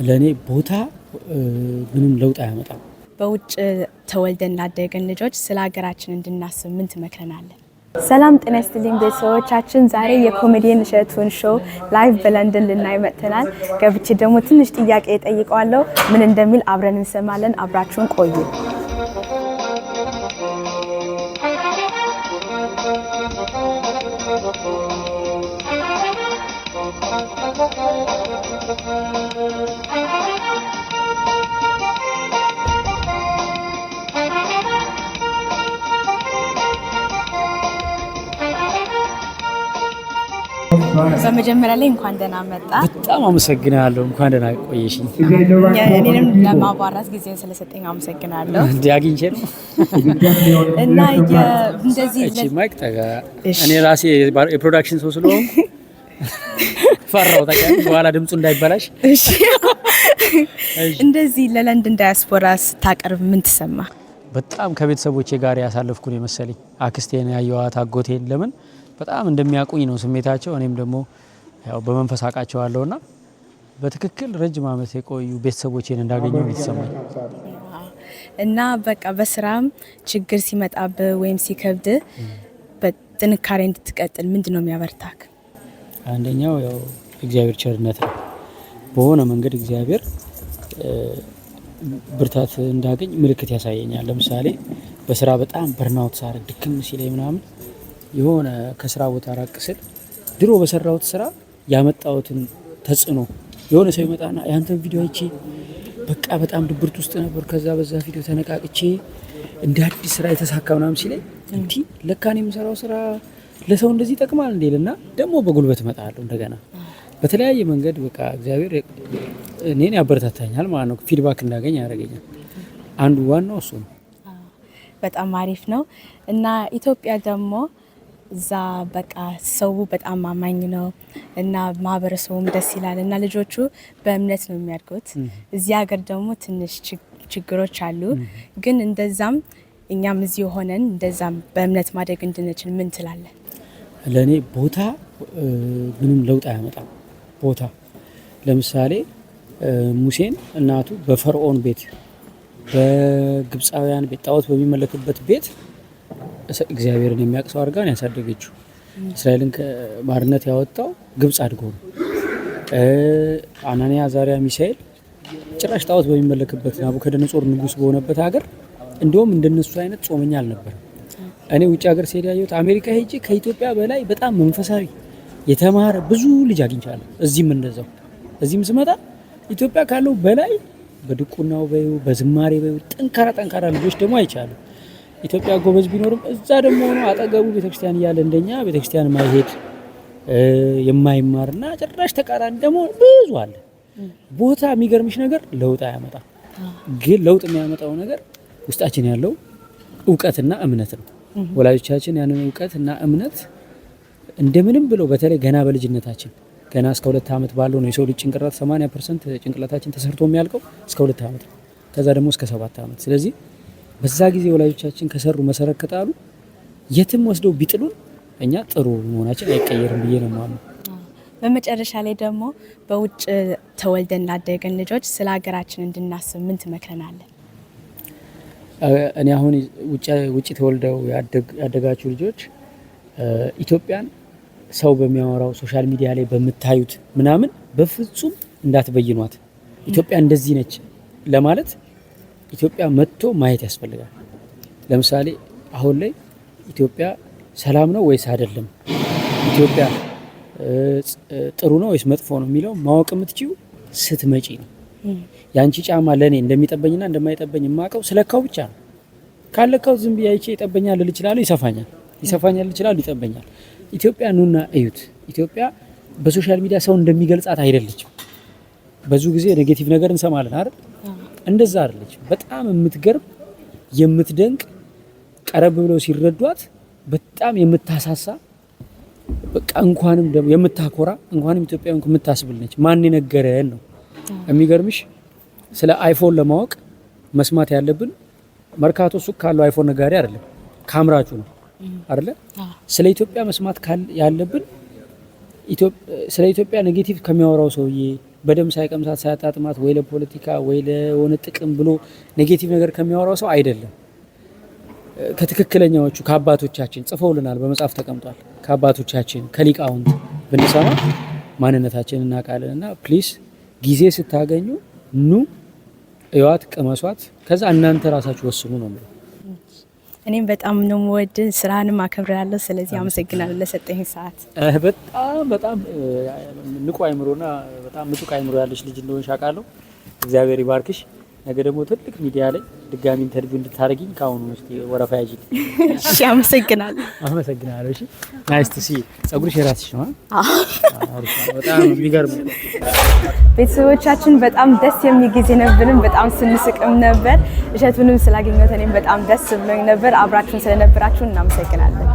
ለእኔ ቦታ ምንም ለውጥ አያመጣም። በውጭ ተወልደን ላደግን ልጆች ስለ ሀገራችን እንድናስብ ምን ትመክረናለን? ሰላም ጤና ይስጥልኝ ቤተሰቦቻችን፣ ዛሬ የኮሜዲያን እሸቱን show live በለንደን ልናይ መጥተናል። ገብቼ ደግሞ ትንሽ ጥያቄ እጠይቀዋለሁ። ምን እንደሚል አብረን እንሰማለን። አብራችሁን ቆዩ። በመጀመሪያ ላይ እንኳን ደህና መጣ። በጣም አመሰግናለሁ። እንኳን ደህና ቆየሽኝ። እኔንም ለማዋራት ጊዜን ስለሰጠኝ አመሰግናለሁ። እንዲህ አግኝቼ ነው እና እንደዚህ እቺ mic ጠጋ። እኔ ራሴ የ production ሰው ስለሆንኩ ፈራው። ታውቂያለሽ፣ በኋላ ድምፁ እንዳይበላሽ። እሺ፣ እንደዚህ ለለንደን ዳያስፖራ ስታቀርብ ምን ተሰማህ? በጣም ከቤተሰቦቼ ጋር ያሳለፍኩ ነው የመሰለኝ። አክስቴን ያየዋት አጎቴን፣ ለምን በጣም እንደሚያውቁኝ ነው ስሜታቸው። እኔም ደግሞ ያው በመንፈስ አውቃቸዋለሁና በትክክል ረጅም ዓመት የቆዩ ቤተሰቦቼን እንዳገኘው ነው የተሰማኝ። እና በቃ በስራም ችግር ሲመጣብህ ወይም ሲከብድ በጥንካሬ እንድትቀጥል ምንድን ነው የሚያበረታክ? አንደኛው ያው እግዚአብሔር ቸርነት ነው። በሆነ መንገድ እግዚአብሔር ብርታት እንዳገኝ ምልክት ያሳየኛል። ለምሳሌ በስራ በጣም burnout ሳረግ፣ ድክም ሲለኝ ምናምን፣ የሆነ ከስራ ቦታ ራቅ ስል ድሮ በሰራሁት ስራ ያመጣሁትን ተጽዕኖ የሆነ ሰው ይመጣና ያንተን ቪዲዮ አይቼ በቃ በጣም ድብርት ውስጥ ነበር፣ ከዛ በዛ ቪዲዮ ተነቃቅቼ እንደ አዲስ ስራ የተሳካ ምናምን ሲለኝ እንዲህ ለካ እኔ የምሰራው ስራ ለሰው እንደዚህ ይጠቅማል እንዴ እና ደግሞ በጉልበት እመጣለሁ እንደገና። በተለያየ መንገድ በቃ እግዚአብሔር እኔን ያበረታታኛል ማለት ነው። Feedback እንዳገኝ ያደርገኛል። አንዱ ዋናው እሱ ነው። በጣም አሪፍ ነው። እና ኢትዮጵያ ደግሞ እዛ በቃ ሰው በጣም አማኝ ነው እና ማህበረሰቡም ደስ ይላል እና ልጆቹ በእምነት ነው የሚያድጉት። እዚህ ሀገር ደግሞ ትንሽ ችግሮች አሉ። ግን እንደዛም እኛም እዚህ ሆነን እንደዛም በእምነት ማደግ እንድንችል ምን ትላለን? ለእኔ ቦታ ምንም ለውጥ አያመጣም። ቦታ ለምሳሌ ሙሴን እናቱ በፈርዖን ቤት፣ በግብፃውያን ቤት፣ ጣዖት በሚመለክበት ቤት እግዚአብሔርን የሚያውቅ ሰው አድርጋ ነው ያሳደገችው። እስራኤልን ከባርነት ያወጣው ግብፅ አድጎ ነው። አናንያ፣ አዛሪያ፣ ሚሳኤል ጭራሽ ጣዖት በሚመለክበት፣ ናቡከደነጾር ንጉስ በሆነበት ሀገር እንዲሁም እንደነሱ አይነት ጾመኛ አልነበረም። እኔ ውጭ ሀገር ስሄድ ያየሁት፣ አሜሪካ ሄጄ ከኢትዮጵያ በላይ በጣም መንፈሳዊ የተማረ ብዙ ልጅ አግኝቻለሁ። እዚህም እንደዛው፣ እዚህም ስመጣ ኢትዮጵያ ካለው በላይ በድቁናው በዩ በዝማሬ በዩ ጠንካራ ጠንካራ ልጆች ደግሞ አይቻለሁ። ኢትዮጵያ ጎበዝ ቢኖርም እዛ ደግሞ ሆኖ አጠገቡ ቤተክርስቲያን እያለ እንደኛ ቤተክርስቲያን ማይሄድ፣ የማይማርና ጭራሽ ተቃራኒ ደግሞ ብዙ አለ። ቦታ የሚገርምሽ ነገር ለውጥ አያመጣም። ግን ለውጥ የሚያመጣው ነገር ውስጣችን ያለው እውቀትና እምነት ነው። ወላጆቻችን ያንን እውቀትና እምነት እንደምንም ብለው በተለይ ገና በልጅነታችን፣ ገና እስከ 2 ዓመት ባለው ነው የሰው ልጅ ጭንቅላት፣ 80% ጭንቅላታችን ተሰርቶ የሚያልቀው እስከ 2 ዓመት ነው። ከዛ ደግሞ እስከ 7 ዓመት። ስለዚህ በዛ ጊዜ ወላጆቻችን ከሰሩ፣ መሰረት ከጣሉ የትም ወስደው ቢጥሉን እኛ ጥሩ መሆናችን አይቀየርም ብዬ ነው የማምነው። በመጨረሻ ላይ ደግሞ በውጭ ተወልደን ላደግን ልጆች ስለ ሀገራችን እንድናስብ ምን ትመክረናለን? እኔ አሁን ውጭ ተወልደው ያደጋችሁ ልጆች ኢትዮጵያን ሰው በሚያወራው፣ social media ላይ በምታዩት ምናምን በፍጹም እንዳትበይኗት። ኢትዮጵያ እንደዚህ ነች ለማለት ኢትዮጵያ መጥቶ ማየት ያስፈልጋል። ለምሳሌ አሁን ላይ ኢትዮጵያ ሰላም ነው ወይስ አይደለም፣ ኢትዮጵያ ጥሩ ነው ወይስ መጥፎ ነው የሚለው ማወቅ የምትችይው ስትመጪ ነው። የአንቺ ጫማ ለእኔ እንደሚጠበኝና እንደማይጠበኝ የማውቀው ስለካው ብቻ ነው። ካለካው ዝም ብዬ አይቼ ይጠበኛል ልል እችላለሁ፣ ይሰፋኛል፣ ይሰፋኛል እችላለሁ፣ ይጠበኛል። ኢትዮጵያ ኑና እዩት። ኢትዮጵያ በ social media ሰው እንደሚገልጻት አይደለችም። ብዙ ጊዜ negative ነገር እንሰማለን አይደል? እንደዛ አይደለችም። በጣም የምትገርም፣ የምትደንቅ፣ ቀረብ ብለው ሲረዷት በጣም የምታሳሳ፣ በቃ እንኳንም ደግሞ የምታኮራ፣ እንኳንም ኢትዮጵያ የምታስብል ነች። ማን የነገረን ነው። የሚገርምሽ ስለ iPhone ለማወቅ መስማት ያለብን መርካቶ ሱቅ ካለው iPhone ነጋዴ አይደለም፣ ከአምራቹ ነው አይደለ? ስለ ኢትዮጵያ መስማት ያለብን ስለ ኢትዮጵያ negative ከሚያወራው ሰውዬ፣ በደም ሳይቀምሳት ሳያጣጥማት ወይ ለፖለቲካ ወይ ለሆነ ጥቅም ብሎ negative ነገር ከሚያወራው ሰው አይደለም። ከትክክለኛዎቹ ከአባቶቻችን ጽፈውልናል፣ በመጽሐፍ ተቀምጧል። ከአባቶቻችን ከሊቃውንት ብንሰማ ማንነታችንን እናውቃለን። እና please ጊዜ ስታገኙ ኑ፣ እዩዋት፣ ቅመሷት። ከዛ እናንተ ራሳችሁ ወስኑ ነው የምለው። እኔም በጣም ነው የምወድህ፣ ስራህንም አከብራለሁ። ስለዚህ አመሰግናለሁ ለሰጠኝ ሰዓት። በጣም በጣም ንቁ አይምሮና በጣም ምጡቅ አይምሮ ያለሽ ልጅ እንደሆንሽ አውቃለሁ። እግዚአብሔር ይባርክሽ። ነገ ደግሞ ትልቅ ሚዲያ ላይ ድጋሚ interview እንድታደርጊኝ ከአሁኑ እስኪ ወረፋ ያዥልኝ። እሺ፣ አመሰግናለሁ። አመሰግናለሁ። እሺ፣ nice to see። ጸጉርሽ የራስሽ ነው? አሪፍ ነው። በጣም የሚገርም። ቤተሰቦቻችን፣ በጣም ደስ የሚል ጊዜ ነበርን። በጣም ስንስቅም ነበር። እሸቱንም ስላገኘሁት እኔም በጣም ደስ ብሎኝ ነበር። አብራችሁን ስለነበራችሁ እናመሰግናለን።